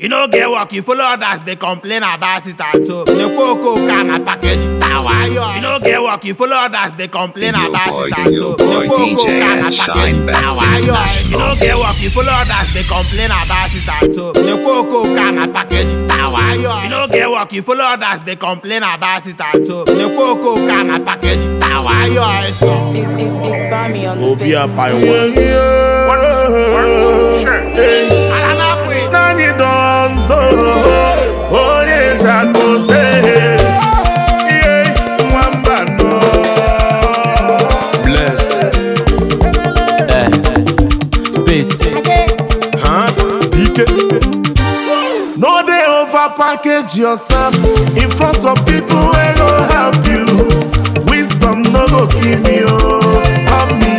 You no get work, you follow others, they complain about it at home. Nekwe okoka na package tawa yo. You no get work, you follow others, they complain Is your about boy, it at is your home. boy Nekwe okoka na DJ S package Shine Best tawa yo. You no International. get work, you follow others, they complain about it at home. Nekwe okoka na package tawa yo. You no get work, you follow others, they complain about it at home. Nekwe okoka na package tawa yo. It's Bami on the Obi beat. Apaiwa. Alanapwe. Nani donzo, onye chakose, yeah, nwamba no. Bless. Space. Huh? Ike. No dey over package yourself in front of people wey no help you. Wisdom no go kill me, oh, help me.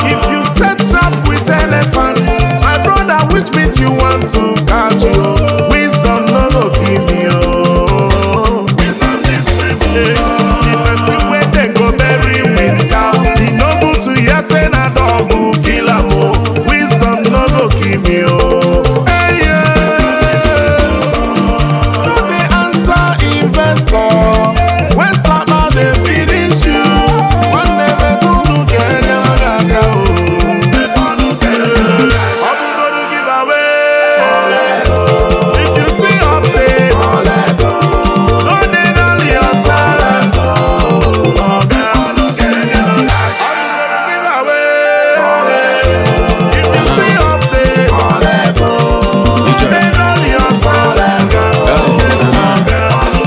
If you set trap with elephant, my brother, which meat you want to catch, oh? Wisdom no go kill me, oh. The person wey dem go bury with cow, e no good to hear say na dog go kill am o. Wisdom no go kill me o. Hey, yeah. No dey answer investor when sama dey finish you. Nwanne mekunu ga-enyere gị aka o. Ọ bụgodu give away. If you see update, no dey dull yourself.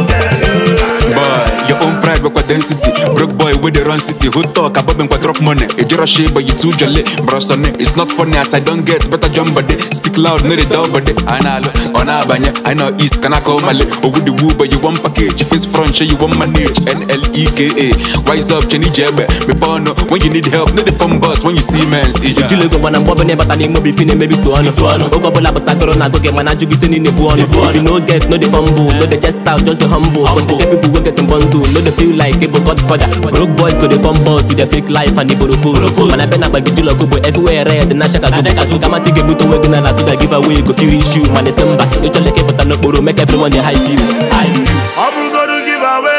Boy, your own pride with density. Broke boy with the run city. Who talk about me drop money? If you're a shit, but you too jolly. Bro, son, it's not funny as I don't get better jump body. Speak loud, no the dog body. I know, on Abanya, I know East, can I call Mali? Oh, with the woo, but you want package. Face front, show you want manage. NLEKA. Wise up, Jenny Jebbe. Me bono, when you need help, no the phone bus. When you see men, see ya. Ojulu ego mana mgbe ọbụla ịbata n'ime obi fi na-emebi tụ ọnụ oge ọbụla bụ sakoro na agụ gị mana ajụ gị si niile bụ ọnụ. If you no get, no dey fumble, no dey chest out, just dey humble, cause you get people wey get in bundle, no dey feel like able godfather. Broke boys go dey form boss with their fake life and iboro post, mana be na agba gị jụlọ gobo everywhere red na shaka zobo kama ti ga-ebute onwe gị na na suga give away go feel issue. Mana esi mba ịchọla ka ịpụta n'okporo, make everyone dey hype you, hype you. Ọ bụgodu give away.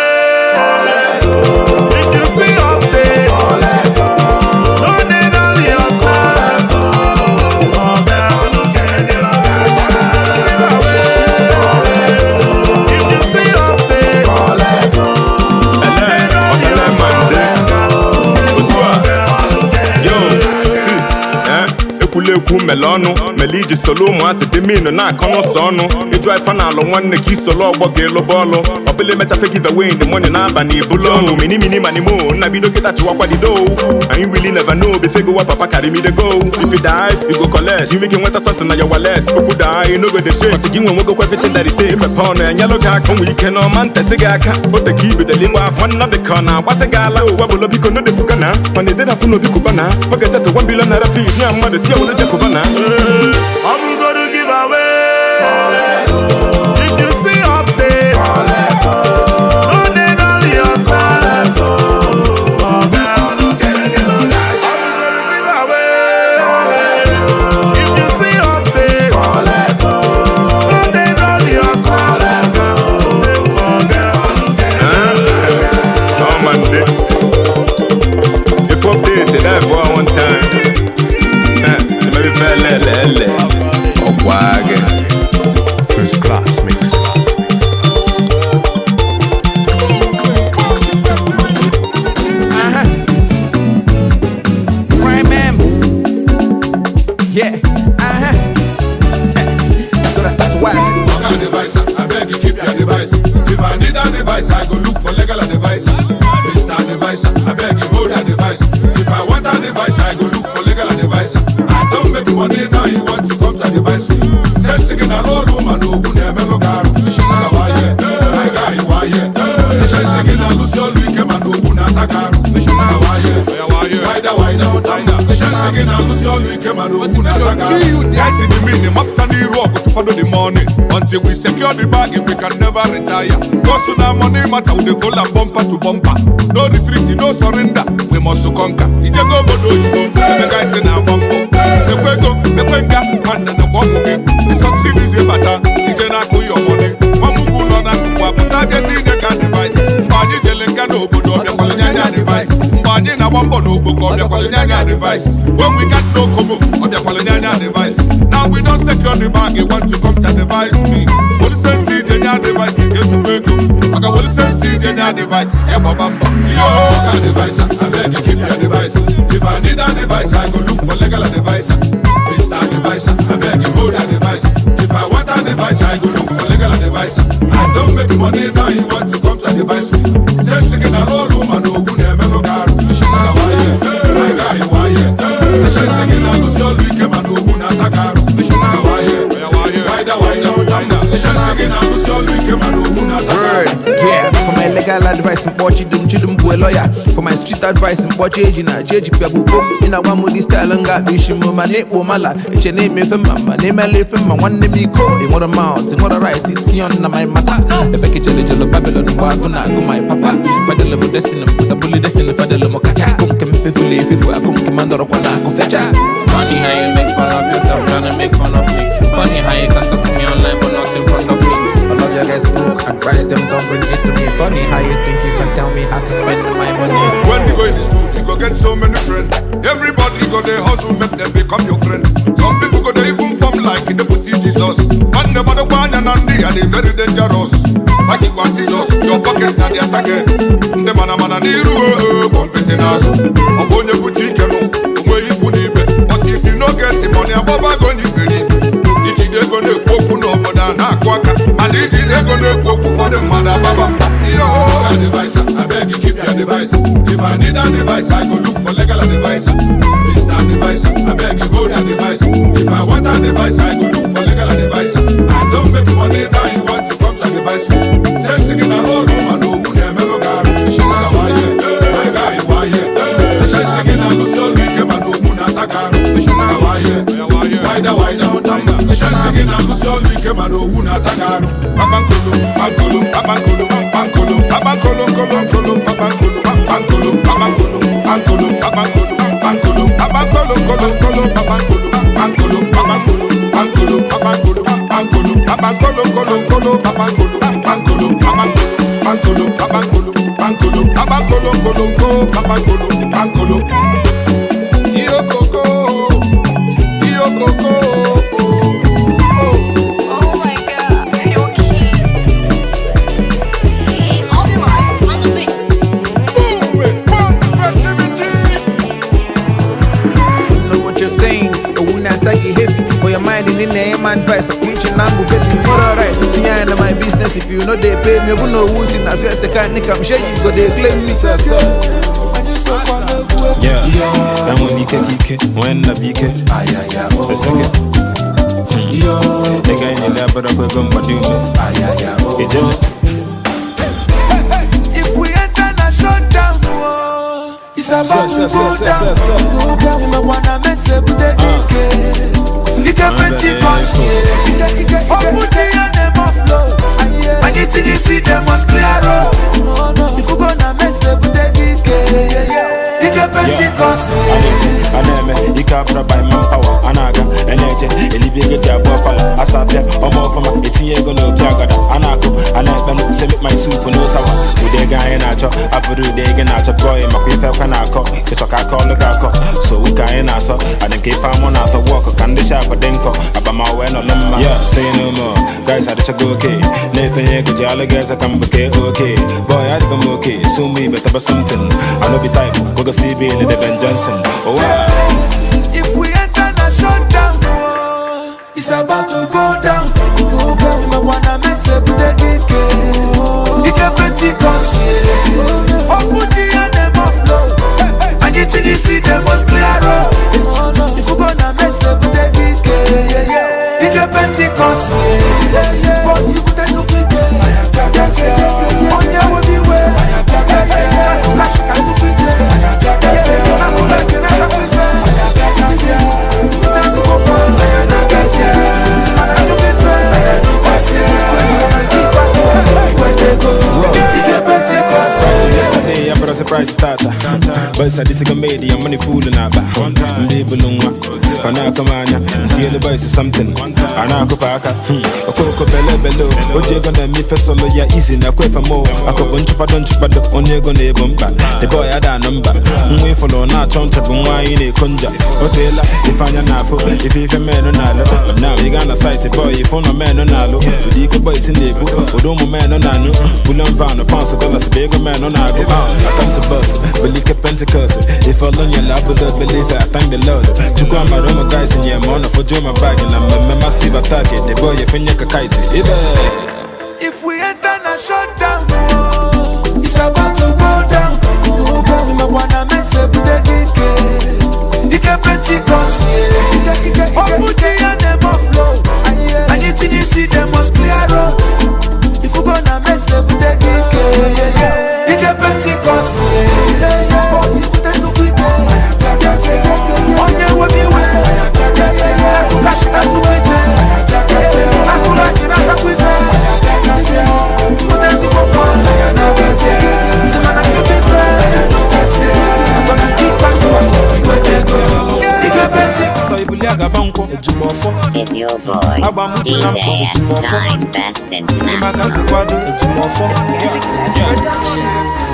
If you see update, no dey dull yourself. If you see update, Ele, ọ̀kẹ́lẹ́ mande. Otu a, yo, si, eh, ekwurekwu mele ọnụ mele iji solo ụmụasị dị minu na-akọ n'ụsọ ọnụ ịjụ ife na-alụ nwanne ka isolo ọgbọ ga-elu bọọlụ ọbụla emechafe give away in the morning n'abalị ibulu ọnụ mini mini mani mo nna bido kịta chịwakwa dido. Anyị really never know before go wa papa carry me dey go. If you die, you go collect. You make nweta something na your wallet. Okwu daa, you no go dey shake. Ọsị gị nwe nwegokwa everything that it takes. Imepe ọnụ enyelụ gị aka nwe ike n'ọma ntesị gị aka ote ka ibidele ịgba afọ nnọ dị ka ọ na-agbasị gị ala ụwa bụlọ biko no defuga na mana ede na fụ n'obi kụba na ọ ga-echesa 1 billion naira fees nye mmadụ si ewere jekụba na. Ọ bụgodu give away. If you see update, no dey dull yourself. Ọ bụgodu give away. If you see update, no dey dull yourself. No man dey. If update that for one time. Eh, maybe fẹ́ lẹ́lẹ́lẹ́. Ọ̀pọ̀ àgẹ̀. First class mix. Prime man. Yeah. So that's why. Oga adviser, I beg you keep your device. If I need an advice, I go look for legal adviser. Mr. Adviser, I beg you hold that device. If I want an advice, I go look for legal adviser. I don't make money now, you want to come to advise me. Send signal all woman who never go car. My guy, why yeah? Send signal to so we came and who not a car. Wider, wider, wider. Send signal to so we came and who not a car. Guys in the mini, mapta ni rock to follow the money. Until we secure the bag, we can never retire. Cause now money matter, we dey follow bumper to bumper. No retreat, no surrender, we must to conquer. Ije go bodo oyibo, the guys in our bumper. Ekwe go, ekwe nga, nwanne. zụkwa ụmụ gị. Ịsọksidizie bata ije na-akụ ya ọmọdị. Nwamugwu nọ na nnukwu apụta bịazi inye ka advice. Mgbe anyị jele nga n'obodo ọ bịakwala nye anyị advice. Mgbe anyị na-agba mbọ n'ogbo ka ọ bịakwala nye anyị advice. When we got no kobo, ọ bịakwala nye anyị advice. Now we don secure the bag, you want to come to advise me. Wolisensi ije nye advice, ije chukwu ego. Maka wolisensi ije nye advice, ije gbaba mbọ. Yo, advice, abeg you keep your device. If I need an advice, I go look for legal advice. Mr. Advisor, I beg you hold that device. If I want an advice, I go look for legal advice. I don't make money now, you want to come to advise me. Say sick na roll woman, no who never look out. Say sick na go so like man, no who na takaru. Yeah, for my legal advice, I'm watching them, children, boy lawyer. For my street advice, I'm watching Ejina, Jeji Piabuko. In a one with this style and got Bishimo, my name, Womala, it's your name, if my name, I live in my one name, Nico. In what amount, in what a right, it's on my mata. The package of Babylon, Wagona, go my papa. Fadela destiny, put a bullet destiny, Fadela Mokacha. Come, come, fifty, if I come, Commander Okwana, Kofecha. Funny how you make fun of yourself, trying to make fun of me. Funny how you can talk to me online, but not in front of me. I love your guys' book, advise them, don't bring it to me. Funny how you think you can tell me how to spend my money. When you go in the school, you go get so many friends. Everybody go they hustle, make them become your friend. Some people go they even form like the deputy Jesus. And the mother one and they are they very dangerous. Like you can scissors, your pockets not their target. The man man niru competing us. Upon your boutique, but if you no get the money, ababa go ni believe. Ijide go na-ekwu okwu n'obodo a na-akụ aka mana ijide ego na-ekwu okwu ụfọdụ mmadụ ababa mba. Yo, advisor, I beg you keep your device. If I need an advice, I go look for legal advisor. Mr. Advisor, I beg you hold that device. If I want an advice, I go look for legal advisor. I don't make money now, you want to come to advise me. Sense gị na roll woman owu na-emelụ gị arụ. Sense gị na-alụsi ọlụ ike mana owu na-ata gị arụ. Sense gị na-alụsi ọlụ ike mana owu na-ata gị arụ. Papankolo, pankolo, papankolo, pankolo, papankolo, nkolo, nkolo, papankolo, pankolo, papankolo, pankolo, papankolo, pankolo, papankolo, nkolo, nkolo, papankolo, pankolo, papankolo, pankolo, papankolo, pankolo, papankolo, nkolo, nkolo, papankolo, pankolo, papankolo, pankolo, papankolo, pankolo, papankolo, nkolo, nkolo, papankolo, pankolo. Iyo koko, iyo koko. Oh my god, you're cute. It's Optimus on the beat. Know what you're saying, the one that's like you heavy. For your mind in the name advice, I'm preaching language, baby. What alright, it's the my business. If you know they pay me, who know who's in as well as the kind of I'm sure you go they claim me. Yeah, I'm on Ike Ike, when the BK. Eseke. Ega inye labara kwa gomba dume. Ejele. If we enter na shutdown, oh, it's about to go down. You wanna mess up with the Ike. Ike Pentecost, Open the and them flow. I need to see them must clear up. If you gonna mess up with the Ike, Ike Pentecost. Aneme, ike abụrụ by manpower, anaga, eneje, elibe ego ji abụọ fala, asapịa, ọma ọfụma, etinye ego n'opi agada, a na-akụ, a na-ekpenụ, se make my soup no sour, ụdị ego anyị na-achọ, abụrụ ụdị ego na-achọ, boy, makwa ife ekwe na-akọ, ịchọ ka aka ọlụ ga-akọ, so ụka anyị na-asọ, adị nke ife amụ na-atọ, wọkụ ka ndị shapụ dị nkọ, abama wee nọlụ mma. Yeah, say no more, guys adịchago oke, na-efenye ego ji alụ gị eze ka mbụ kee oke, boy, adịgo m oke, so mụ ibe taba something, I no be type, wegosi ibe ile Ben Johnson, oh wow. If we enter na shutdown, oh, it's about to go down. You wanna mess up with the Ike, Ike Pentecost. Open the and them flow. I need to see them must clear up. If you gonna mess up with the Ike, Ike Pentecost. But you put a look at it. On your way, beware. Yesterday, I brought a surprise tata. But I disagree, I'm money fooling about. Ndị bulu nwa, ka na-akọ m anya. Ntinye Tinyelu boys is something. A na-akụpụ aka. Okoko bele bele o. O ji ego na-eme ife solo ya easy na kwefe mo. Akụkụ nchụkwado nchụkwado onye ego na-ebu mkpa. The boy ada anụ mba. Nwa ifụlụ na-achọ ncha bụ nwa anyị na-eko nja. O teela ife anya na-afụ ife ife menụ na-alụ. But now ị gaa na site boy ife ụlọ menụ na-alụ. Ụdị ike boys na-ebu ụdị ụmụ menụ na-anụ. Bullion van pounds dollars bụ ego menụ na-agụ. I come to bust, believe Pentecost. If I learn your love, believe I thank the Lord. Chukwu amara ụmụ guys nye m ọnụ fojuo my bag na mmemme massive attack. The boy efenye ka kite. Ibe. If we enter na shutdown, oh, it's about to go down. Oh, go wanna mess up with the Ike Pentecost, yeah. Open and them off flow. Anything you see, them must clear up. If you gonna mess up with the Ike Pentecost, yeah. Oh, you put the Is your boy DJ S Shine Best International.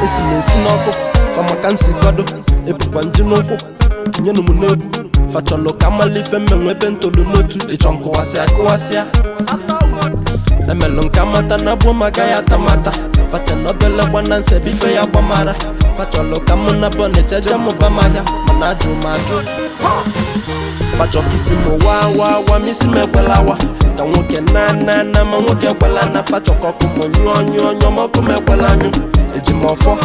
Esi m esi n'ọkụ famaka nsi kwado ebukwa nji n'ụkwụ tinyenụ m n'egwu fachọlụ ka mmalụ ife mmenwe ebe ntolu n'otu ịchọ nkụwasịa kụwasịa emelụ nka mata na bụ maka ya tamata facha na obele gbana nse ebe ife ya gbamara fachọlụ ka mụ na bọnicha je mụba m ahịa mana ajụ m ajụ fachọ ka isi m waa waa waa ma isi m ekwela wa ka nwoke na na na ma nwoke ekwela na fachọ ka ọkụ m nyụọ nyụọ nyụọ ma ọkụ m ekwela anyụ eji m ọfọ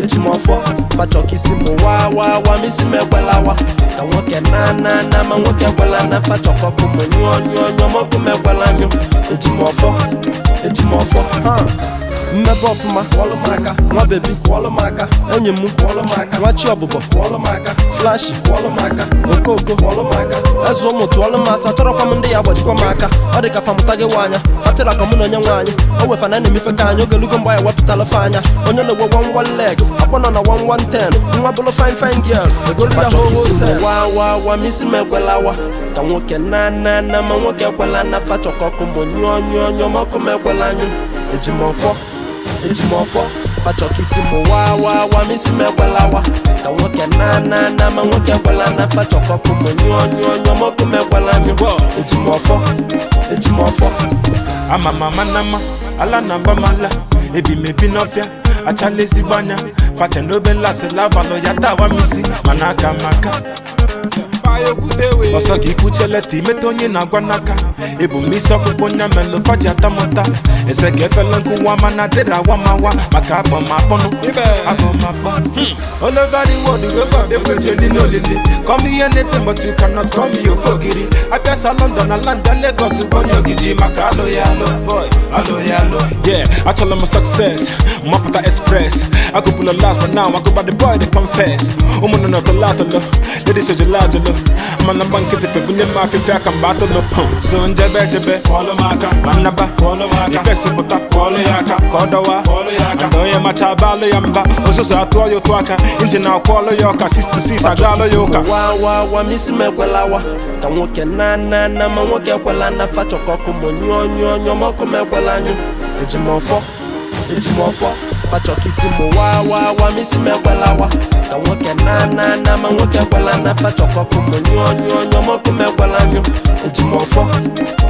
eji m ọfọ fachọ ka isi m waa waa waa ma isi m ekwela wa ka nwoke na na na ma nwoke ekwela na fachọ ka ọkụ m nyụọ nyụọ nyụọ ma ọkụ m ekwela anyụ eji m ọfọ eji m ọfọ ha mmebe ọfụma kwọlụ m aka nwa bebi kwọlụ m aka enyi m kwọlụ m aka nwa chi ọbụbọ kwọlụ m aka flashi kwọlụ m aka okooko kwọlụ m aka eze ụmụ tụọlụ m asa chọrọkwa m ndị ya gbajikwa m aka ọ dị ka famụta gị nwa anya fatịra ka mụ na onye nwe anyị o wefa na na-emefe ka anyị oge lugo mgbe anyị wepụtala fe anya onye na-ewe one one leg akpọ nọ na 1 1 10 nwa bụlụ fine fine girl egolu ya ho wa wa wa ma isi m ekwela wa ka nwoke na na na ma nwoke ekwela na fachọ ka ọkụ m nyụọ nyụọ nyụọ ma ọkụ m ekwela anyụ eji m ọfọ eji m ọfọ fachọ ka isi m waa waa waa ma isi m ekwela wa ka nwoke na na na ma nwoke ekwela na fachọ ka ọkụ m nyụọ nyụọ nyụọ ma ọkụ m ekwela anyụ eji m ọfọ eji m ọfọ Ama mama nama, ala na gbamala, ebi m ebi n'ọfịa, achala ezigbo anya, facha n'obe lasị labalụ ya tawa m isi, mana aka m aka. Ọsọ ka ikwuche leta imeta onye na-agwa n'aka ebu m isi ọkpụkpụ nya melụ faji atamụta eze ka efele nkụwa mana adịrị awa mawa maka akpọ m akpọnụ akpọ m akpọ. All over the world we go ekwecheli n'olili. Call me anything but you cannot call me ofogiri. Abịasa London na London Lagos bụ onye ogidi maka alụ ya alụ boy alụ ya alụ. Yeah, achọrọ m success mmapụta express agụbụla last but now I go by the boy they confess. Ụmụnne nọ tọlọ atọlọ ladies ejula ajụlụ mana mgba nkịtị febunye m afịfịa aka mgbe atụlụ. So njebe ejebe kwọlụ m aka ma nnaba kwọlụ m aka ifesipụta kwọlụ ya aka ka ọ dọwa kwọlụ ya aka na onye macha abalụ ya mba ụzụzụ atụọ ya ụtụ aka injin akwọlụ ya ọka 6 to 6 agalụ ya ụka. Wa wa wa ma isi m ekwela wa ka nwoke na na na ma nwoke ekwela na fachọ ka ọkụ m nyụọ nyụọ nyụọ ma ọkụ m ekwela anyụ eji m ọfọ eji m ọfọ fachọ ka isi m waa waa waa ma isi m ekwela wa ka nwoke na na na ma nwoke ekwela na fachọ ka ọkụ m nyụọ nyụọ nyụọ ma ọkụ m ekwela anyụ eji m ọfọ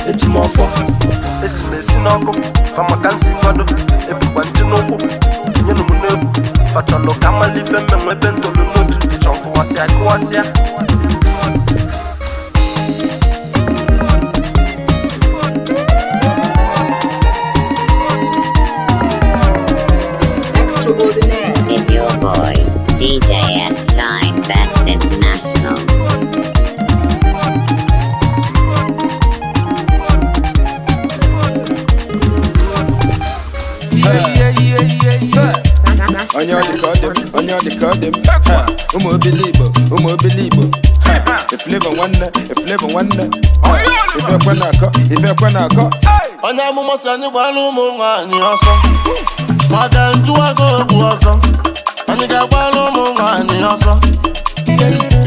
eji m ọfọ esi m esi n'ọkụ famaka nsi kwado ebukwa nji n'ụkwụ tinyenụ m n'egwu fachọlụ ka mmalụ ife mmenwe ebe ntolu n'otu ịchọ nkụwasịa kụwasịa. Extraordinaire. Is your boy DJ S Shine Best International. Onye ọ dị ka ọ dị m, onye ọ dị ka ọ dị m. Ha, ụmụ obili Igbo, ụmụ obili Igbo. Ha, Eflevọ nwanne, Eflevọ nwanne. Ha, ife ekwe na-akọ, ife ekwe na-akọ. Onye amụma si anyị gbara ụmụ nwaanyị ọsọ maka njụwago okwu ọsọ anyị ga-agbara ụmụ nwaanyị ọsọ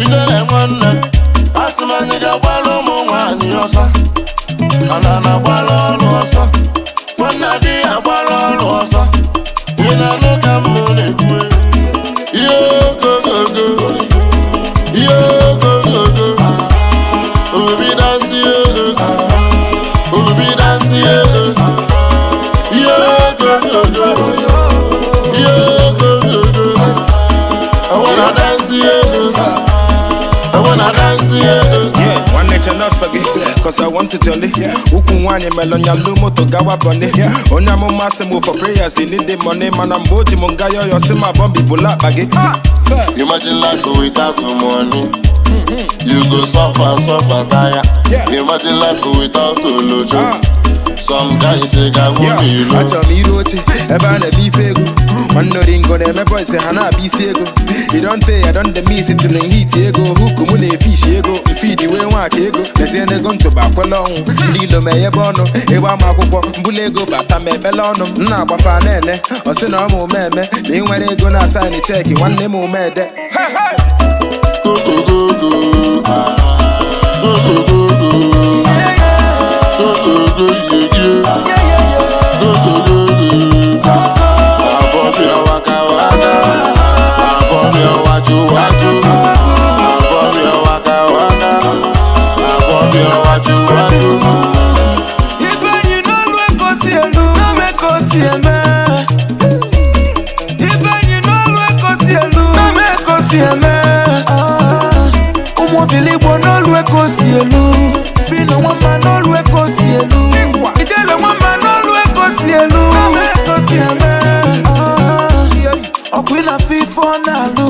ijele nwanne a Asị m anyị ga-agbara ụmụ nwaanyị ọsọ. Ana na-agbara ọrụ ọsọ. Nwanne di ya agbara ọrụ ọsọ. Ị na-anụ ka m na-ekwu. Ihe ogogogo. Ihe ogogogo. Obi dansi ego. Obi dansi ego. Ihe ogogogo. Ihe ogogogo. I wanna dance ego. I wanna dance ego. Yeah, nwanne chenọsọ gị, cause I want to jolly. Ukwu nwaanyị melonyalu moto gawa bọni. Onye amụma sị m for prayers, they need the money. Mana mgbe o ji m nga yọyọ sị ma bọmbi bụla akpa gị. Imagine life without money. You go suffer, suffer, tire. Imagine life without olojo. Some guys say, "Ga Yeah, go achọrọ m iru oche ebe a na-eme ife ego. Nwanne oringo na-eme boys ha na-abịa isi ego. You don tey, I don dey miss it till hit ego. Huku mụ na-efishi ego, mfidi wee nwaka ego. Lezie n'ego ntụba akwela ọnwụ. Ndị ilo ma enyebe ọnụ, ịgba m akwụkwọ, mbụla ego bata ma ekpele ọnụ m. M na-agbafa na-ene, ọ sị na ọ ma ume eme. Na ị nwere ego na asaịnị cheki, nwanne m ume ede. Ibe enyi n'olu ekosi elu, n'ome ka o si eme. Ibe enyi n'olu ekosi elu, n'ome ka o si eme. Ah, ụmụ obiligbo n'olu ekosi elu. Fino nwamba n'olu ekosi elu. Ijele nwamba n'olu ekosi elu, n'ome ka o si eme. Ah, ọkwa ị na-afụ ife ọ na-alụ.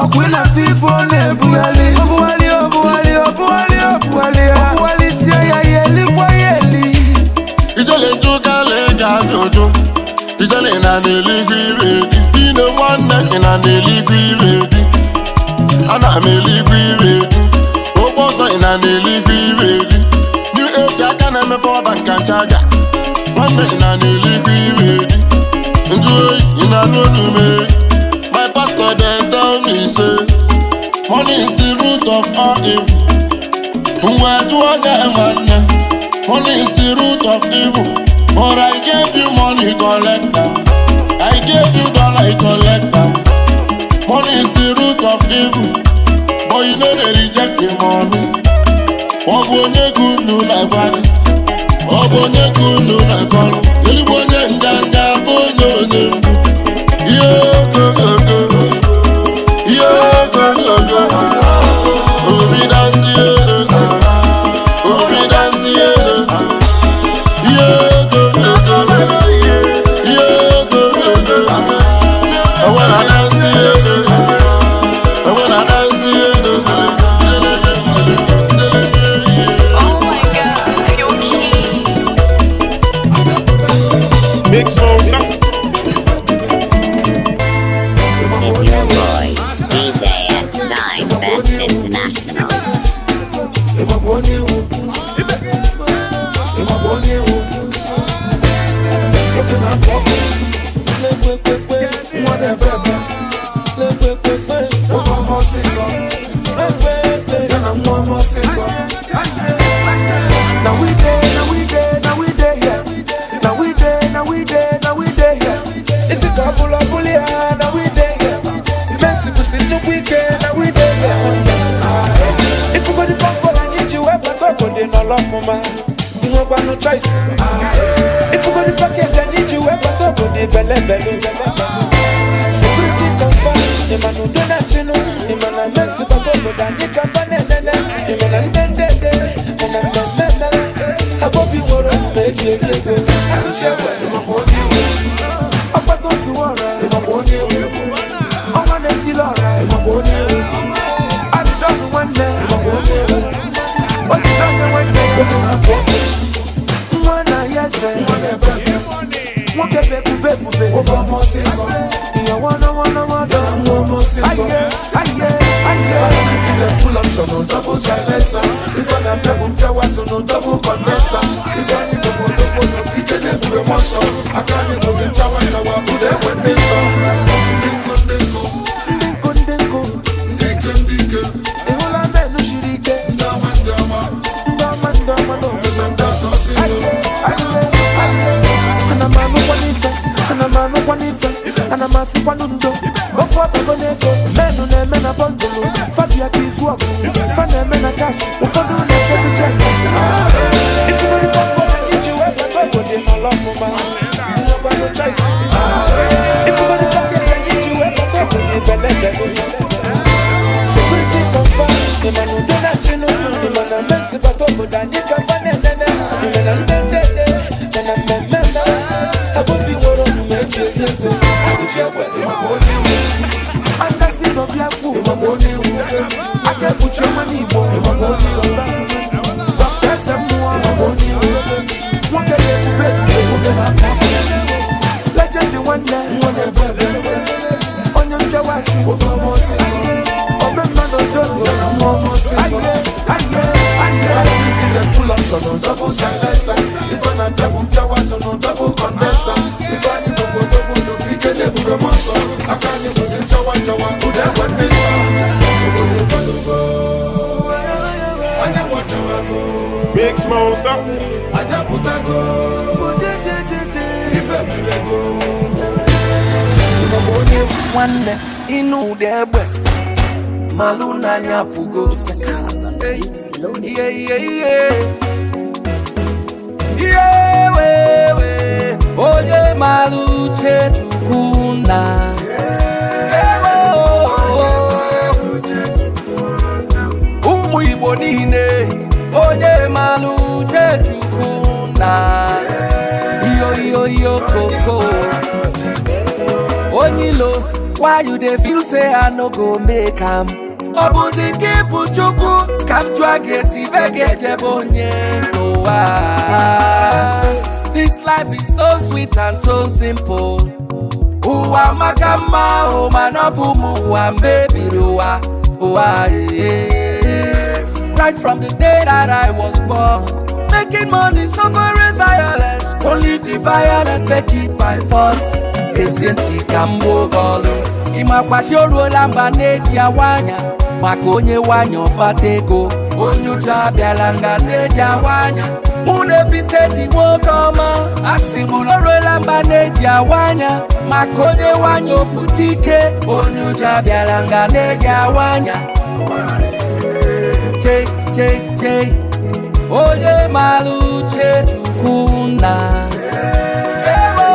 Ọkwa ị na-afụ ife ọ na-ebugharị. Obugharị, obugharị, obugharị, obugharị ya. Obugharị sie ya, ya elikwa ya eli. Ijele njụkala eji ajụjụ. Ijele na n'eluigwe ire dị. Fino nwanne ị na n'eluigwe ire dị. Ana m eluigwe ire dị. Okpu ọsọ ị na n'eluigwe ire dị. New age aka na-emepe ọba nka nchaja. Nwanne ị na n'eluigwe ire dị. Njụ oyi ị na-anụ olu m e. My pastor dey tell me say money is the root of all evil. Ngwa jụọ ya nwanne. Money is the root of evil. But I gave you money, collect am. I gave you dollar, you collect am. Money is the root of evil. But you know they reject the money. Ọ bụ onye ka unu na-agbalị? Ọ bụ onye ka unu na-akọrọ? Ezigbo onye nganga bụ onye onye mgbu. Ihe ogogogo. Ihe ogogogo. Obi dansi ego. Obi dansi ego. Ihe ogogogo. Ihe ogogogo. I wanna dance ego. I wanna dance ego. Oh my god, you're key. Big Smosa. Is your boy, DJ S Shine Best International. Ịgbagbo onye iwu. Ịgbagbo onye iwu. Nwoke na-apụ ọkụ. Nwa na-ebe ebe. Nwoke ọma ọsịsọ. Ya na nwa ọma ọsịsọ. Now we dey, now we dey, now we dey here. Now we dey, now we dey, now we dey here. Isi ka bụla bụli ya, now we dey here. Messi kwụsị nnukwu ike, now we dey here. Ifugodi fọfọrọ anyị ji wee bata obodo nọrọ ọfụma. Nwekwanụ choice. Ifugodi package anyị ji wee bata obodo belebele. Security confirm, ịma na udo na-achịnụ, ịma na Messi bata obodo anyị ka fa na-enene, ịma na ndị ndede, mana mmemme mere. Abobi nwere omume eji eri ego. Ọkpata ozuwe ọra. Ọnwa na-etili ọra. Adịdọnụ nwanne. Odidọnụ nwanne. Nwa na ya eze. Nwoke bebube ebube. Ìyàwó náwó náwó dọ̀. Ayé ayé ayé. Full option, no double silencer. If I am pebble, pebble, no double condenser. If I need to go to go, no DJ, they put them on so. I can't even chawa chawa, put them when they so. Ndinko, ndinko. Ndinko, ndinko. Ndinko, ndinko. Ịhụla menu shiri ike. this and that ọsịsọ. Ana m anụkwa n'ife, ana m anụkwa n'ife, ana m asịkwanụ ndo. Okwu ọbago n'ego, menụ na-eme na bọndụlụ, fabia ka izu ọgụ, fa na-eme na kash, ụfọdụ na-ekezi chek. Ifugoro bọmbụ iji wee bata obodo n'ala ọfụma, nwekwanụ choice. Ifugoro pọket iji wee bata obodo ibelebego. Security confirm, ịma na udo na-achịnụ, ịma na mmesi bata obodo anyị ka fa na-enene, ịma na ndendede, ma na mmemme mme, abụghị nwere omume eji eri ego, agụji egbe, ịmakwa onye iwu. Andasi n'obi akwụ, ịmakwa onye iwu. Aka ekpuchi ọnwa n'Igbo, ịmakwa onye iwu. Dr. Eze mmụọ, ịmakwa onye iwu. Nwoke na-ebube ebube, nwoke na-akpa ọkụ. Legend nwanne, nwa na-ebe ebe. Onye mpịawa asị, oge ọma ọsịsọ. Ome mmadụ ojoto, na nwa ọma ọsịsọ. Aye, aye, aye. The full option on double silencer. If I'm not double, on double condenser. Ife anyị bụ odogwu n'obi ike na-ebube m nsọ. Aka anyị bụzi nchawa nchawa, ụda egbe ndị nsọ. Obodo ekwelugo, anyanwụ achawago. Big Smosa. Anyị apụtago, ife mebego. Nwanne ịnụ ụda egbe malụ n'anya pụgo. Ihe ihe ihe ihe wewe onye malụ uche Chukwu na ewo. Ụmụ Igbo niile, onye malụ uche Chukwu na iyo iyo iyo koko. Onye ilo, why you dey feel say I no go make am? Ọ bụzi nke bụ Chukwu ka m jụọ gị esi be gị ejebe onye n'ụwa. This life is so sweet and so simple. Ụwa maka mma ahụ, mana ọ bụ m ụwa mebiri ụwa ụwa ee. Right from the day that I was born, making money, suffering violence, only the violent make it by force. Ezi ntị ka m gbuo gị ọlụ, ịmakwachi o ruola mba na-eji awa anya maka onye nwanyị ọkpata ego. Onye ụjọ abịala nga na-eji awa anya mụ na vinteji nwoke ọma. Asị m na o ruola mba na-eji awa anya maka onye nwanyị opụta ike. Onye ụjọ abịala nga na-eji awa anya. Chei chei chei, onye maara uche Chukwu na ewo.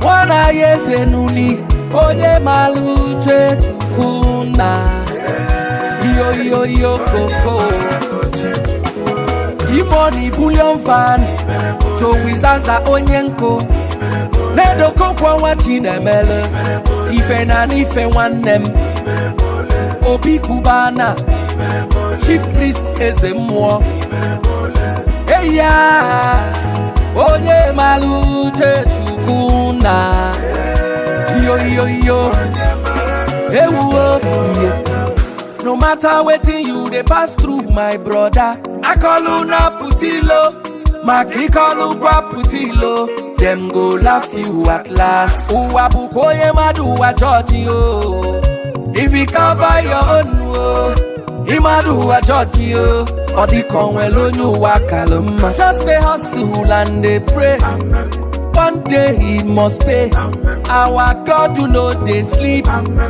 Nwana ya eze n'uli, onye maara uche Chukwu na iyo iyo iyo koko. Imoni bulion van Joey Zaza, onye nkụ na-edokokwa nwa Chinemele ife na n'ife nwanne m. Obi Kubana, Chief Priest, eze mmụọ eya. Onye maara uche Chukwu na iyo iyo iyo ewuo ihe. No matter wetin you dey pass through, my brother, akọlụ na putilo maka ịkọlụ gwa putilo, dem go laugh you at last. Ụwa bụkwa onye mmadụ ụwa jọji o. If you cover your own o, ịmadụ ụwa jọji o. Ọ dịka o nwere onye ụwa kalụ mma. Just dey hustle and dey pray. One day he must pay. Our God do no dey sleep.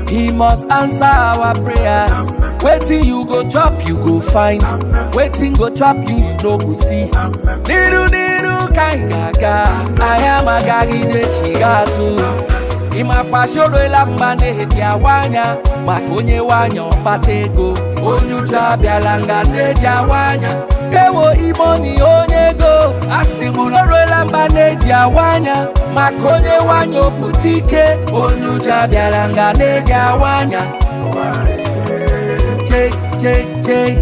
He must answer our prayers. Wetin you go chop, you go find. Wetin go chop you, you no go see. N'iru n'iru ka anyị ga-aga, anyị amagaghide chigha azụ. Ịmakwa shorola mma na-eji awa anya maka onye nwanyị ọkpata ego. Onye ụjọ abịala nga na-eji awa anya. Ewo imoni onye ego, asị m na o ruola mba na-eji awa anya maka onye nwanyị opụta ike. Onye ụjọ abịala nga na-eji awa anya. Chei chei chei,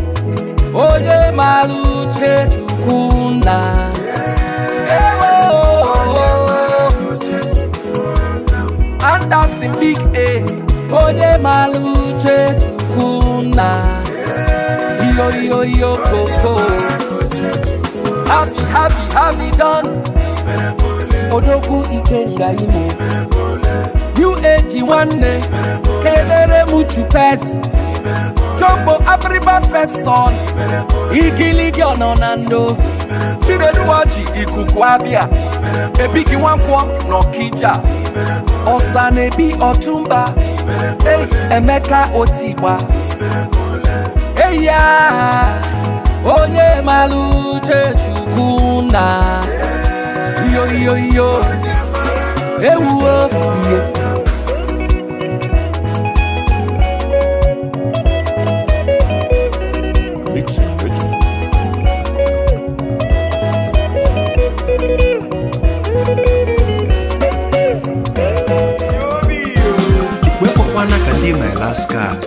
onye maara uche Chukwu na ewo. Anderson Big A, onye maara uche Chukwu na iyo iyo iyo koko. Happy happy happy done. Odogwu Ikenga Imo, New Age nwanne, kelere m Chupes. Jumbo Abiriba first son, Igiligi ọnọ na ndo, Chineduwaji ikuku abịa, Ebigi Nwankwọ n'Ọkija, Ọsanebi Ọtụmba, Ei Emeka Otigba, Eya onye malụ uche Chukwu na iyo iyo iyo ewuo ihe. Wepụkwana ka ndị my last card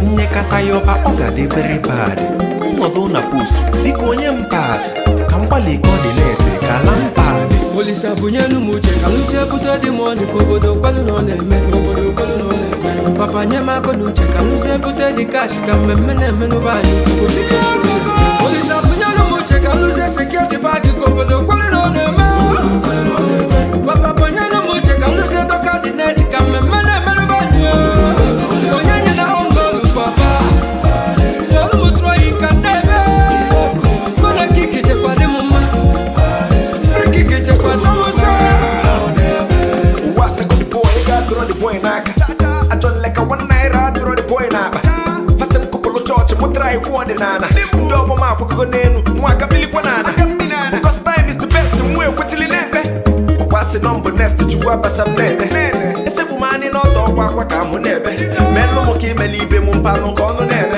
nnyekata ya ọba ọ ga-adị very bad. Nnọdụ na post biko onye m pass ka m gbalị ka ọ dị net ka ala mpad. Olisa bunyelu m uche ka lụsie bute dị m ọnụ ka obodo kwelu na ọ na-eme ka obodo kwelu na ọ na-eme. Papa nye m aka n'uche ka lụsie bute dị kash ka mmemme na-eme n'ụba anyị. Olisa bunyelu m uche ka lụsie sekuriti bag ka obodo kwelu na ọ na-eme. Papa bunyelu m uche ka lụsie dọka dị net ka mmemme na-eme n'ụba anyị. Onye nye na ongolu papa olu m tụrụ oyi ka ndị ebe kona kiki chekwa dị m mma. Free kick chekwa samosa. Ụwa second boy ego adịrọ the boy n'aka ajọ nleka one naira adịrọ the boy n'akpa fasị m kụpụlụ chọọchị mụtara iwu ọdịnala ndị ọgbọ m akwụgo n'elu nwa aka bilikwa n'ala because time is the best nwa ekwechili na-ekpe ọkwa sị nọ mbụ next chukwu abasa m na-eme esekpu m anị n'ọdọ ọkwa akwa ka mụ na-ebe melụ m ka imele ibe m mpanụ ka ọnụ na-eme.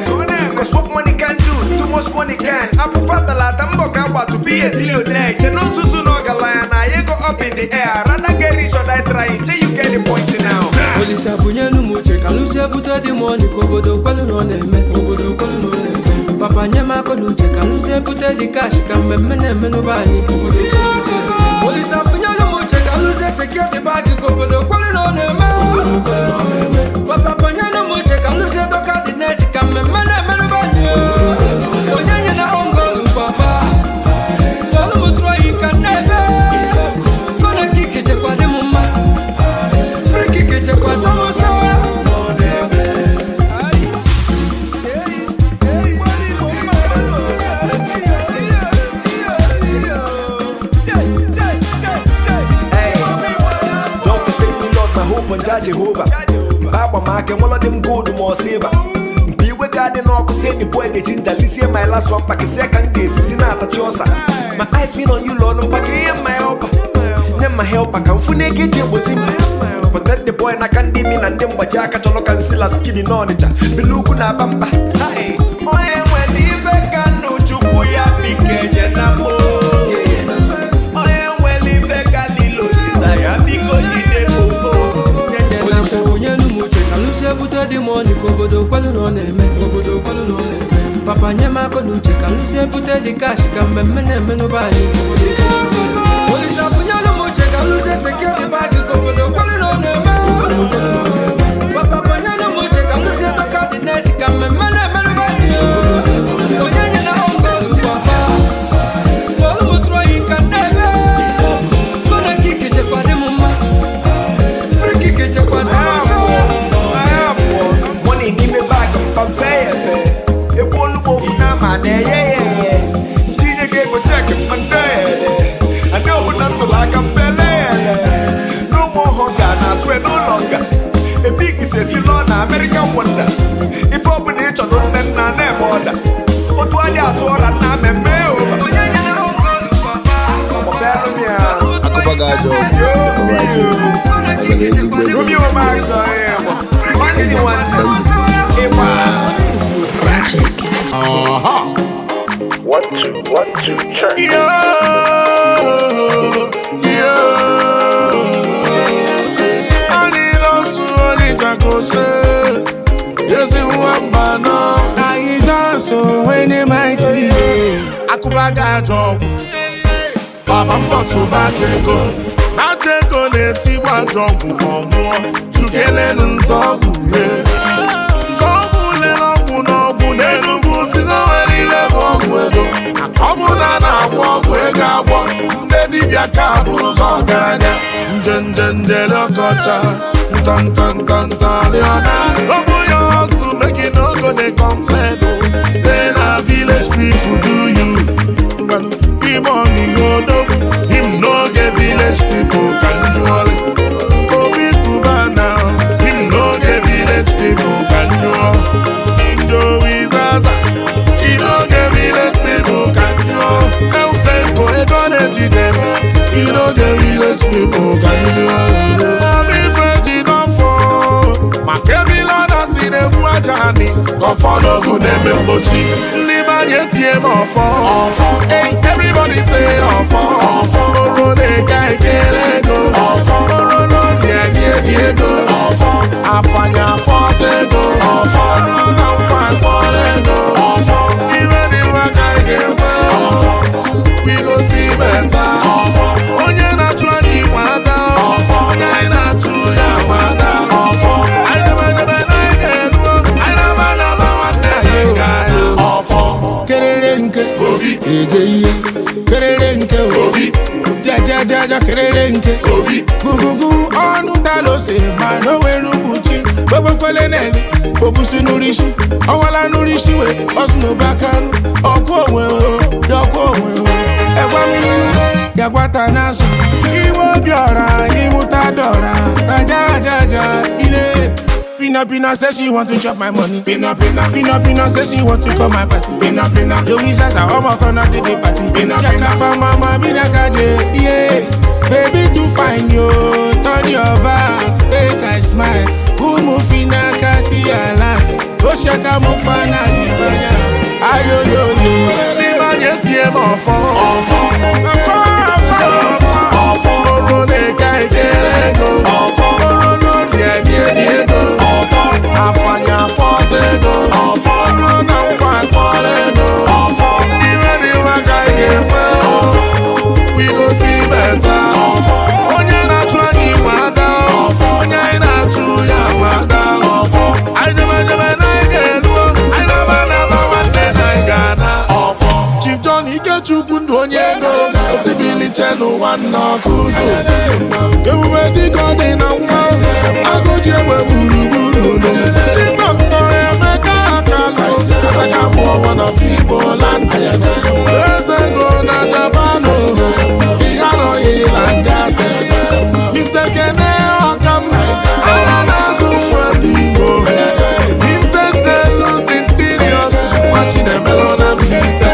Cause what money can do, too much money can. Afụfa talata mbọ ka agba to be a billionaire. Che no nzuzu na ọgaranya na ya go up in the air. Rather get rich or die trying. Che you get the point now. Olisa bunyelu m uche ka lụsie bute dị m ọnụ ka obodo kwelu na ọ na-eme ka obodo kwelu na ọ na-eme. Papa nye m aka n'uche ka lụsie bute dị kash ka mmemme na-eme n'ụba anyị. Olisa bunyelu m uche ka lụsie sekuriti bag ka obodo kwelu na ọ na-eme. Papa bunyelu m uche ka lụsie dọka dị net ka mmemme na-eme n'ụba anyị. Onye nye na ongolu papa olu m tụrụ oyi ka ndị ebe kona kiki chekwa dị m mma. Free kick chekwa samosa. Hey, don't forsake me, Lord, my hope on Jah Jehovah. Mba agbamaka nwere dị m gold ma ọ silva mpa iwe ga-adị n'ọkụ sie the boy ga jinja lisie my last one pakisie ka m ga-esisi na-atachi ọsa. My eyes been on you, Lord, mpaka ihe my helper nye ma helper ka m fụ na ego eji egbozi mma. Protect the boy n'aka ndị mi na ndị mgbaji aka chọrọ ka nsila skidi n'Ọnịcha bili ugwu na-aba mba. Hey, onye nwere ibe ka nnu chukwu ya bikenye na mbụ onye nwere ibe ka lilo disa ya biko jide koko. Olisa bunyelu m uche ka lụsie bute dị m ọnụ ka obodo kwelu na ọ na-eme ka obodo kwelu na ọ na-eme. Papa nye m aka n'uche ka lụsie bute dị kash ka mmemme na-eme n'ụba anyị. Olisa bunyelu m uche ka lụsie sekuriti bag ka obodo kwelu na ọ na-eme. Papa bunyelu m uche ka lụsie dọka dị net ka mmemme na-eme n'ụba anyị. Onye nye na ongolu papa olu m tụrụ oyi ka ndị ebe kona kiki chekwa dị m mma. Free kick chekwa samosa. Money n'ime bag mpa mfe ya efe egbu onugbo ofu na ama na-eye ya eye ntinye gị ego cheki mma nde ya ede adị ọbụla ntụrụ aka mpele ya ele n'ụmụ ọhụga na asụ n'ụlọ nga ebig si esi lụọ na American wonder ife ọbụla ị chọrọ nne nna na-eme ọda otu adị asụ ọra nna mmemme ụba. Akụba gị ajọ ọgwụ, akụba ajọ egwu, ọgara ezigbo ego. Romeo Max, One, two, one, two, check. Yo, yo. I need us to Jacose. Yes, in one banner. I dance when they mighty. Akubaga job. Baba mkpọtụ bajego. Bajego na-etigbu ajọ ọgwụ ma ọ nwụọ. Chukelenu nzọọgwụ ye. Nzọọgwụ lere ọgwụ n'ọgwụ n'Enugwu si na nwere ihe bụ ọgwụ ego. Ọ bụ na a na-agwọ ọgwụ ego agwọ, ndị dibịa ka bụrụ gị ọgaranya. Nje nje njele ọkọcha, nta nta nta nta rịọna. Ọ bụ ya ọsụ make you no go dey complain o. Say na village people do you. Ngwanu, Imoni odogwu, him no get village people ka njụọlị. Obi Cubana, him no get village people ka njụọ. Joey Zaza, he no get village people ka njụọ. Elsenko ego na-ejide, he no get village people ka njụọ. Ife ji n'ọfọ, maka ebile ọ na-asị na-egbu aja anị, ka ọfọ n'ogu na-eme mgbochi. Ndị be anyị etie m ọfọ. Hey, everybody say ọfọ. Ọfọ. Oro na-eke ekele ego. Ọfọ. Oro n'obi enye dị ego. Ọfọ. Afanya afọta ego. Ọfọ. Oro na nkwa akpọrọ ego. Ọfọ. Iwe dị mma ka anyị ga-enwe. Ọfọ. We go see better. Ọfọ. Onye na-achụ anyị nwe ada. Ọfọ. Onye anyị na-achụ ya nwe ada. Ọfọ. Anyị debe debe na anyị ga-eruo. Anyị na-aba na-aba nwanne anyị ga-adụ. Ọfọ. Kerere nke obi ege ihe kerere nke obi jajajaja kerere nke obi gugugu ọnụ dalose ma na o nwere mkpuchi gbogbokole neli obusi n'urisi ọwala n'urisi we ọsụnụbakanu ọkụ onwe o yọkụ onwe o ẹgwa mmiri yagwata n'azụ iwe obi ọra ịmụta dọra ajajaja ile. Pina Pina say she want to chop my money. Pina Pina Pina Pina say she want to come my party. Pina Pina Joey Zaza omo kona to the party. Pina Pina for mama mina kaje. Yeah, baby too fine yo. Turn your back, take a smile. Umufina kasi alat. Oshaka mufana gibanya. Ayo yo yo. Ndị be anyị etie m ọfọ. Ọfọ. Ọfọ ọfọ ọfọ. Oro na-eke ekele ego. Ọfọ. Oro n'obi enye dị ego. Ọfọ. Afanya afọta ego. Ọfọ. Oro na nkwa akpọrọ ego. Ọfọ. Iwe dị mma ka anyị ga-enwe. Ọfọ. We go see better. Ọfọ. Onye na-achụ anyị nwe ada. Ọfọ. Onye anyị na-achụ ya nwe ada. Ọfọ. Anyị debe debe na anyị ga-eruo. Anyị na-aba na-aba nwanne na anyị ga-ana. Ọfọ. Chief John Ikechukwu ndụ onye ego otibiliche n'ụwa nna ọkụ ụzọ ebube dịka ọ dị na nwa agụji egbe gburugburu udo Chibok Emeka Akalụ ataka mụọ one of Igbo land eze ego na Japan ihe arọghị na gasị Mr. Kene Ọkam ara na-azụ nwa ndị Igbo Vintage Deluxe Interiors nwa Chinemelo na Mbaise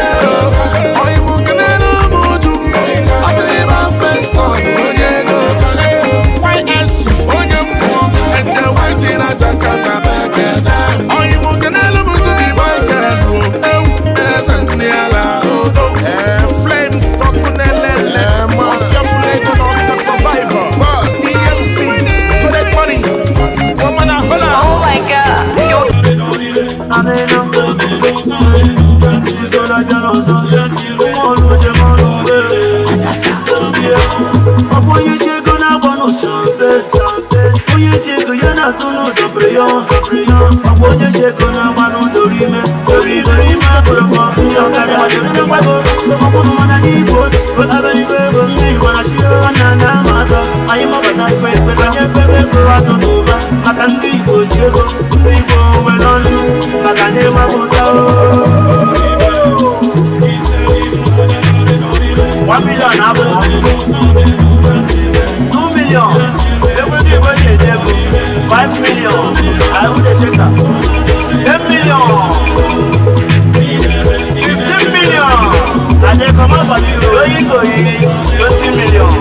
Oh my god, you're Ọ bụ onye ji ego na-agba n'ụshampe, onye ji ego ya na-asụ n'ụdọbere ya. Ọ bụ onye ji ego na-agba n'ụdọrọ ime ime ime akụrụfọ ndị ọkada achọrọ mgbago ọkwụrụ mana n'igbo otu abịa ego ndị Igbo na chi na na ama aka anyị mabata mfe ekweta nye febe ego atụtụ ụba maka ndị Igbo ji ego ndị Igbo nwere ọnụ maka anyị mapụta o 1 million abụọ 2 million ego ndị Igbo ji eji ego 5 million ahụ de sheka 10 million 15 million and they come up for you oyi koyi 20 million.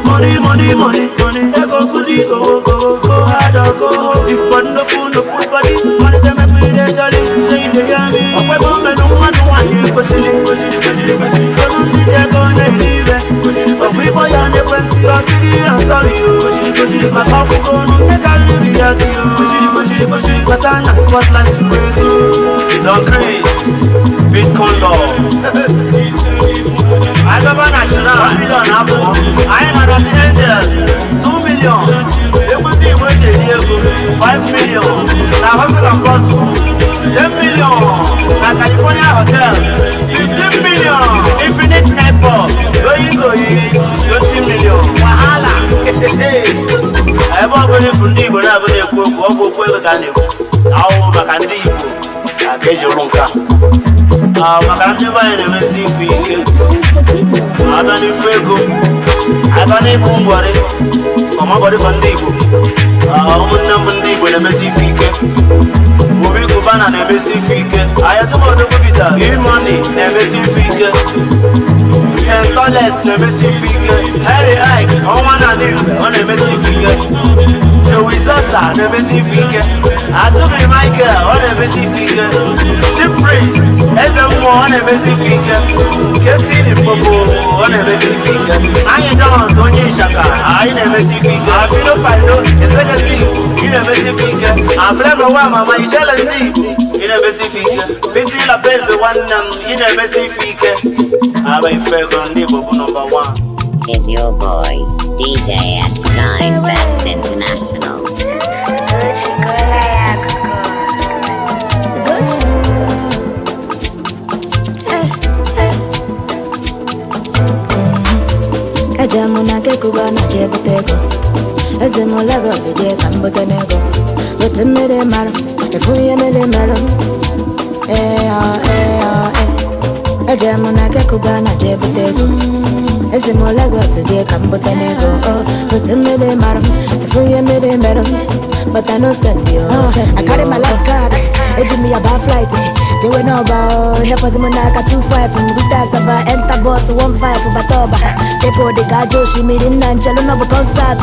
Money, money, money, money. Ego kudi go go go hard or go home. If body no fool, no put body. Money they make me dey jolly. Say you dey hear me. Ọpẹ́ kò mẹ́nu mmadụ nwanyị kwesịrị kwesịrị kwesịrị kwesịrị. Solu ndị dị ego na-eri ibe. Ọkwa ịkpọ ya n'ekwentị ọ sị gị I'm sorry o. Kwesịrị kwesịrị maka ọfụgo ọnụ nke karịrị ibi ya ti o. Kwesịrị kwesịrị kwesịrị kweta na spotlight bụ ego. Don Chris, Bitcoin law. Agaba na Shira, 1 million abụọ. Anyị nara the Angels, 2 million. Egwu ndị Igbo ji eri ego, 5 million. Na Hustle and Bustle, 10 million. Na California Hotels, 15 million. Infinite Airport, Goyi Goyi, 20 million. Wahala. Ebe ọ bụla ifu ndị Igbo na-abụ na-ekwu na-ekwu okwu, ọ bụ okwu ego ka a na-ekwu. Ahụhụ maka ndị Igbo ka eji ụlụ nke a, maka ndị be anyị na-emesi ife ike. Abịa n'ife ego, abịa n'ịkụ ngwọrị ọmabọdịfọ ndị Igbo. Ụmụnne m ndị Igbo na-emesi ife ike. Obi Cubana na-emesi ife ike. Ayatollah Peter E-Money na-emesi ife ike. Kentoles na-emesi ife ike. Harry Ike ọnwa na Ife, ọ na-emesi ife ike. Joey Zaza na-emesi ife ike. Azubiri Michael, ọ na-emesi ife ike. Chief Priest Eze Mmụọ, ọ na-emesi ife ike. Kesi Limpopo, ọ na-emesi ife ike. Anyị Dons onye Ịchaka, anyị na-emesi ife ike. Afino Faizo Ezeke ndị Igbo, ị na-emesi ife ike. Afleva wa mama Ijele ndị Igbo, ị na-emesi ife ike. Bisi Lopez nwanne m, ị na-emesi ife ike. Aba ife ego ndị Igbo bụ nọmba 1. Is your boy, DJ S Shine Best International. Eje mụ na nke Cubana jee bute ego. Eze m Lagos jee ka m bute n'ego. Wete mmiri mara, efu ihe mmiri mere m. Ee, ọ, ee, ọ, ee. Eje mụ na nke Cubana jee bute ego. Eze m Lagos jee ka m bute n'ego. Oh, wete mmiri mara, efu ihe mmiri mere m. But I no send you, send I you. carry my last card. Eji me about flight. Jewe n'ọba o, help us na 25 Rute Asaba, enter bus 15 bata ọba. People dị ka ajọ osimiri nna nchelu n'ọbụ concert.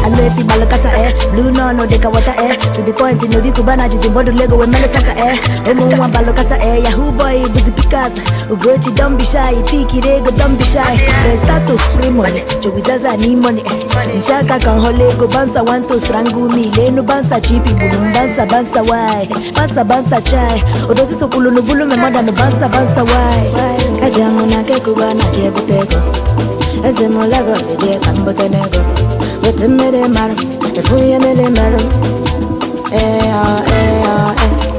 Anụ efi gbalụkasa eh, blue nọn dị ka water eh. To the point n'Obi Cubana jizi mbọdụ Lego wee mere saka eh. Ụmụ nwa balụkasa eh, Yahoo boy bụzi pikas. Ugochi don be shy, pikiri ego don be shy. Then start to spray money, Joey Zaza need money. Nchaka kan hole ego, bouncer want to strangle me. Lenu bouncer cheap, ibulu bouncer bouncer why? Bouncer bouncer chai. Odosi sokulu nubulu me mother no bouncer bouncer why? Eje mụ na nke Cubana jee bute ego. Eze m Lagos jee ka m bute n'ego. Wete mmiri mara, efu ihe mmiri mere m. Ee, ọ, ee, ọ,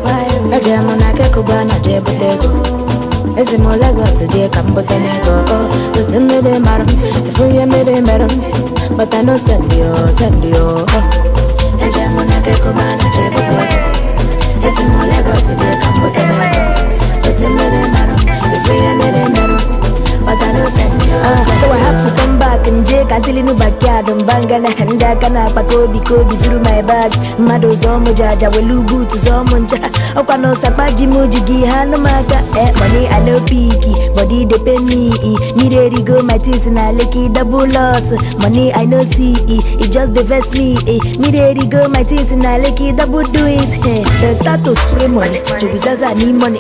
ee. Eje mụ na nke Cubana jee bute ego. Eze m Lagos jee ka m bute n'ego. Oh, wete mmiri mara, efu ihe mmiri mere m. But I no send you, send you. Oh. Eje mụ na nke Cubana jee bute ego. Eze m Lagos jee ka m bute n'ego. Wete mmiri mara, efu ihe mmiri mere m. But I no send you, send So I you. have to come back and jee ka sili nu backyard mbangana ndị aka na-akpa ka obi ka obi zuru my bag. Mmadụ zọọ mụ jaja welu buutu zọọ mụ ncha ọkwa na ụsakpa ji m ji gị ha anụ m aka. Eh, money I no picky, body dey pay me. Mmiri erigo my things na Lekki double loss. Money I no see, it just dey vex me. Mmiri erigo my things na Lekki double do it. Then start to spray money, Joey Zaza need money.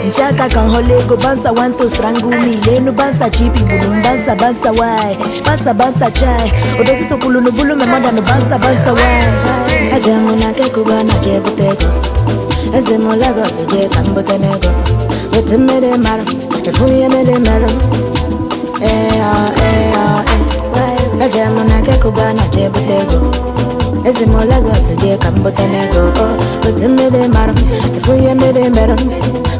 Nchaka kan hole ego, bouncer want to strangle me. Lenu bouncer cheap, ibulu bouncer bouncer why? Bouncer bouncer chai. Odosi sokulu nubulu me mother no bouncer bouncer why? Eje mụ na nke Cubana jee bute ego. Eze m Lagos jee ka m bute n'ego. Wete mmiri mara, efu ihe mmiri mere m. Ee, ọ, ee, ọ, ee. Eje mụ na nke Cubana jee bute ego. Eze m Lagos jee ka m bute n'ego. Oh, wete mmiri mara, efu ihe mmiri mere m.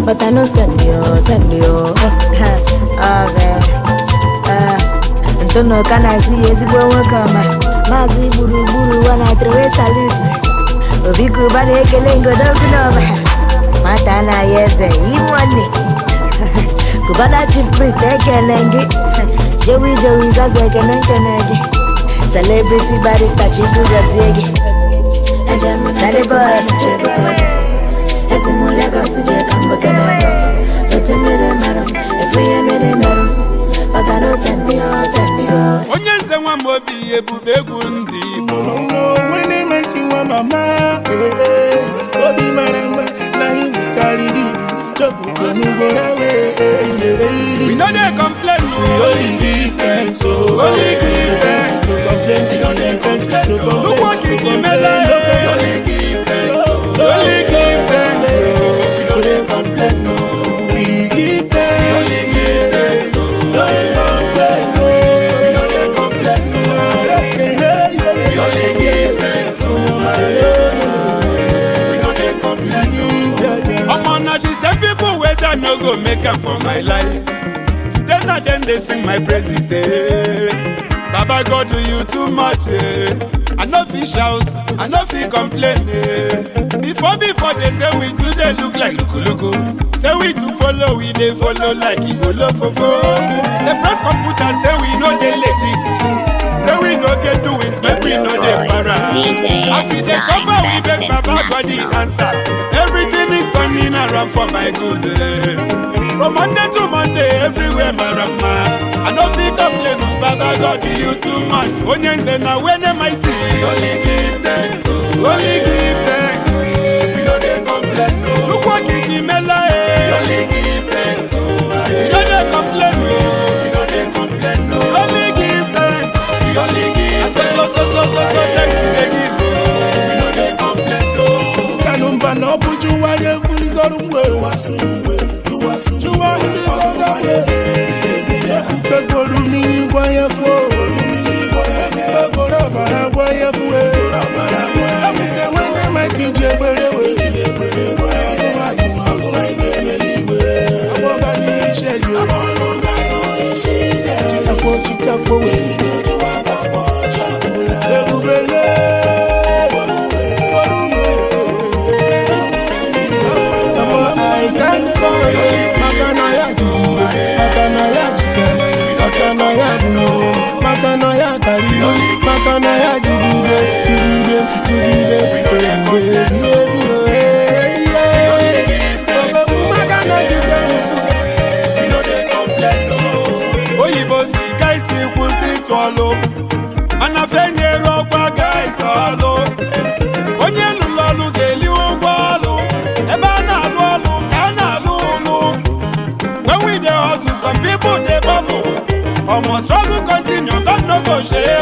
But I no send you, send you. Oh, man. Ntụnụ ka na-asị ya ezigbo nwoke ọma. Maazị gburugburu ụwa na trewe salute. Obi Cubana ekele ngodo n'ọba. Nwata anaghị eze E-Money. Cubana chief priest ekele gị. Joey Joey Zaza ekene nkene gị. Celebrity barrister Chukwu gọzie gị. Eje mụ na Daddy nke boy. Cubana jee bute ego. Eze m Lagos jee ka m bute n'ego. Wete mmiri mara m, efu ihe mmiri mere m. But I no send you, send you. Onye nze nwa m obi ebube egwu ndị Igbo. Nwene meti nwa mama, eh, eh. Obi mara mma na iwu karịrị chọpụta n'ugboro awe. We no dey complain. We only give thanks, oh. Only give thanks. No complain, we no dey thanks, no complain. Chukwu okike imela. Only give thanks, only give thanks. We no dey complain, no. We give thanks. We only give thanks, oh. No complain, no. We no dey complain, no. We only give thanks, oh. We no dey complain, no. Omo na the same people wey say I no go make am for my life. Today na dem dey sing my praises. Eh. Baba God do you too much. Eh. I no fit shout, I no fit complain. Eh. Before they say we too dey look like lukuluku. Say we too follow, we dey follow like igolofofo. The press computer say we no dey legit. Say we no get doings, make we no dey para. As we dey suffer, we beg Baba God the answer. Everything is turning around for my good. Eh. From Monday to Monday, everywhere marama. I no fit complain, oh, Baba God you too much. Onye nze na wene mighty. Only give thanks, oh. Only give thanks. We no dey complain, no. Chukwu okike imela, eh. Only give thanks, oh. We no dey complain, no. We no dey complain, no. Only give thanks. We only give thanks. So so so so so thanks we dey give. We no dey complain, no. Kanumba na obuju waye fulisọrọ mwe. Juwa I can't follow. Oyibo si gaisi kwụsị ịtụ ọlụ mana fenyere ọkwa gaisi ọlụ onye lụrụ ọlụ ga-eli ụgwọ ọlụ ebe a na-alụ ọlụ ka a na-alụ ụlụ. When we dey hustle, some people dey bubble. Omo struggle continue, God no go shame.